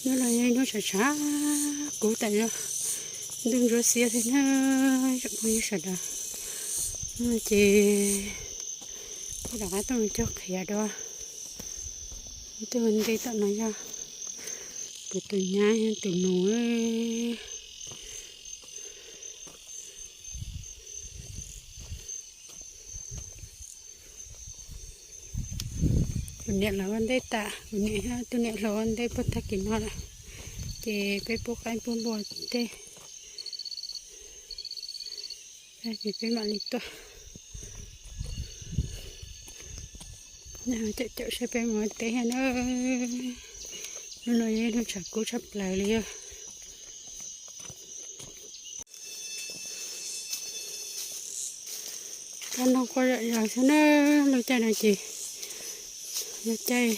Hnub no yog ib hnub tshav tshav kub tas zog, ntuj ntsuab xiab thiab na tsoom phooj ywg sawv daws. Hnub no ces kuv rov qab tuaj mus cog qhiav dua. Tus ua ntej tom no yog kuv tus nyab yog tus nus. Kuv niam lawv ua ntej tas, kuv niam thiab tus niam hluas ua ntej puag tag kis no lawm, ces peb pub qaib pub npua tej, ces peb mam li tuaj. Caum caum saib peb mus ua teb thiab na. Hnub no yog ib hnub tshav kub tshaj plaws li os. Kab noog quaj zom zaws xwb na. Lub caij no ces yog caij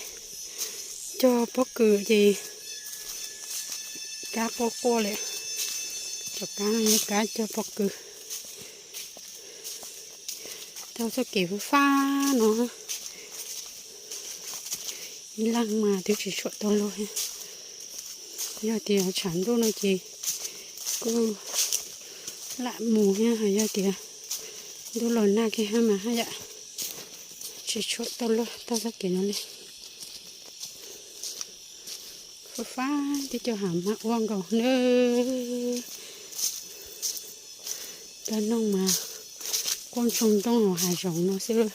cog pob kws ces kab quaj quaj li. Cov kab no yog kab cog pob kws. Taug txoj kev fab fab no, ib leeg mas twb tsis tshua tau luag. Yog tias tshav ntuj no ces kuj lam mus thiab, yog tias ntuj los nag kiag mas haj yam tsis tshua tau luag taug txoj kev no li. Fab fab tib co hav mas ua nkaus nawb. Kab noog mas quaj ntsoog ntoo hauv hav zoov no xwb.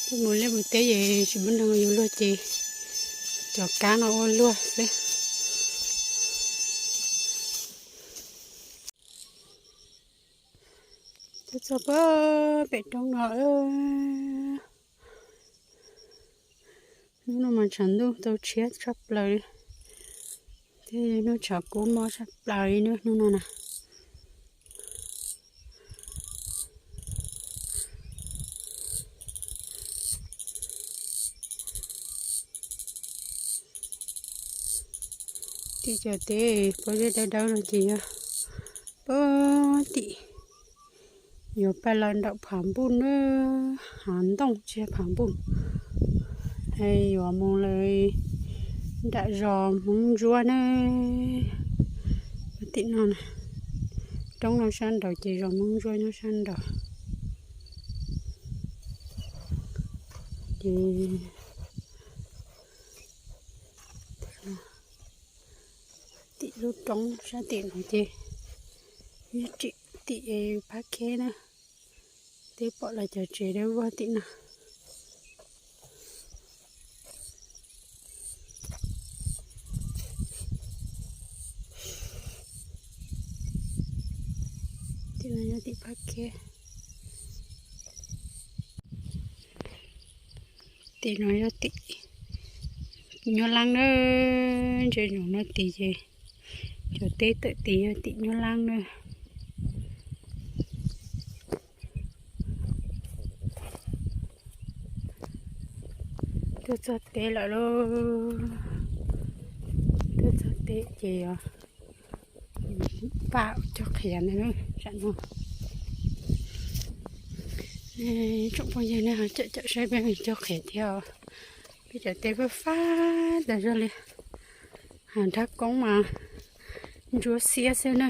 Tuaj mus liaj mus teb ces tsis muaj neeg yuav luag ces cov kab no ua luag xwb. Tuaj txog pem roob no. Hnub no mas tshav ntuj txaus tshiab tshaj plaws li, thiab yog hnub tshav kub mob tshaj plaws li hnub no na. Tim cov teb pob zeb dawb dawb no ces yog pab tim yuav pais los nraum Phav Npuj na, hav ntooj tsis yog Phav Npuj, yuav mus lawm nram zos Hmoob Ntsuab na. Tim no na, roob no sab nraud ces zos Hmoob Ntsuab nyob sab nraud. Ces tim lub roob sab tim no ces yog tim Phab Kheb na, twb pom lawv cov tsev dawb vog tim no. Tim no yog tim Phab Kheb. Tim no yog tim Nyuaj Laab na, ntsia ntsoov no tid ces cov teb tawm tid yog tim Nyuaj Laab na. Tuaj txog teb lawm lauj, tuaj txog teb ces yog pab cog qhiav ntawm no. Tsoom phooj ywg nej ho caum caum saib peb cog qhiav thiab. Peb cov teb fab fab tas zog li, hav nrab koob mas ntsuab xiab xwb na.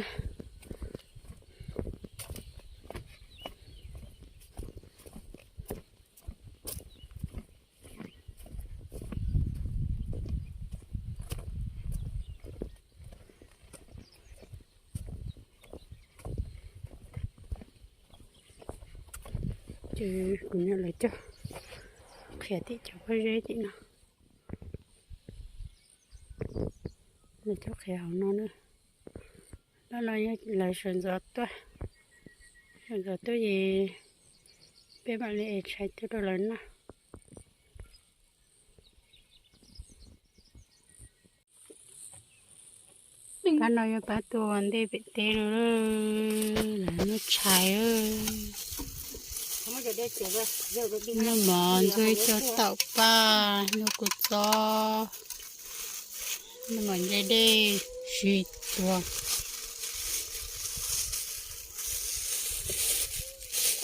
Ces kuv nyuam lawv cog qhiav tim cov pob zeb tim no. Lawv cog qhiav hauv no na. Hnub no yog lawv sawv ntxov tuaj, sawv ntxov tuaj ces peb mam li ev tshais tuaj rau lawv noj. Pab no yog pab tuaj ua ntej pem teb no, lawv noj tshais, noj mov ntxuag, cov taum paj, noj kua txob, noj mov nce dej, siv tuag.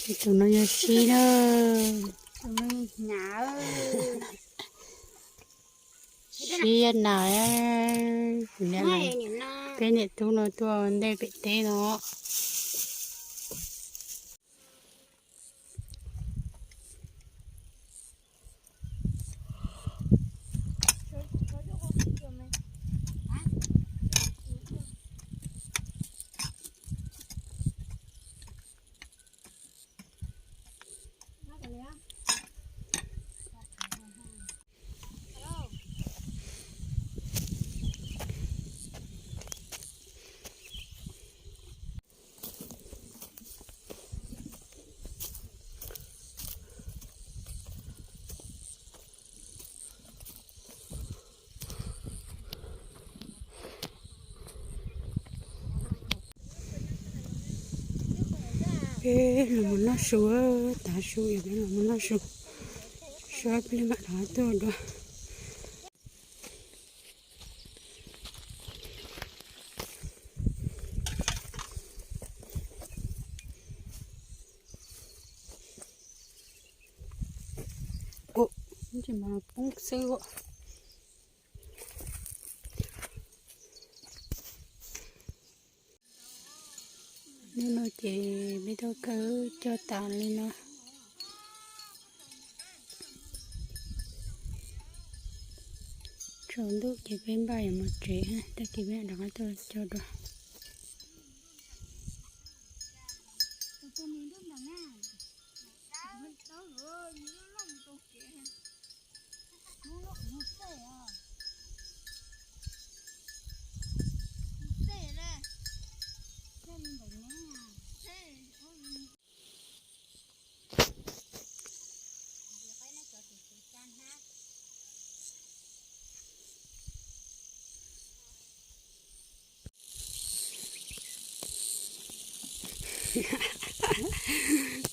Tus no yog Sib na. Sib yog nas, peb niam tub no tuaj ntej pem teb no. Peb los mus noj su, tav su es peb los mus noj su, seb peb mam rov tuaj dua. Tsis mas poob xwb. Hnub no ces peb tuaj kaw cog tas li no. Tsaus ntuj ces peb npaj yuav mus tsev, tag kis peb rov qab tuaj cog dua.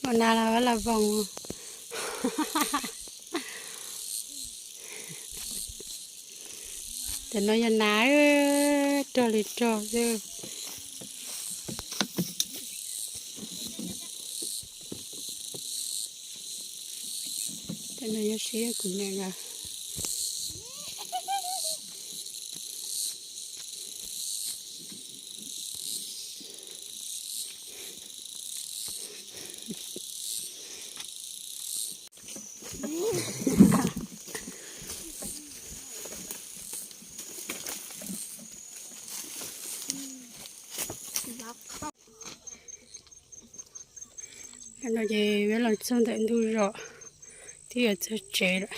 Ua nas los vas los voos. Cov no yog nas, rog li rog xwb. Cov no yog Sib kuv niam lawm. No ces peb los txog ntawm ntug zos, twb yuav txog tsev lawm.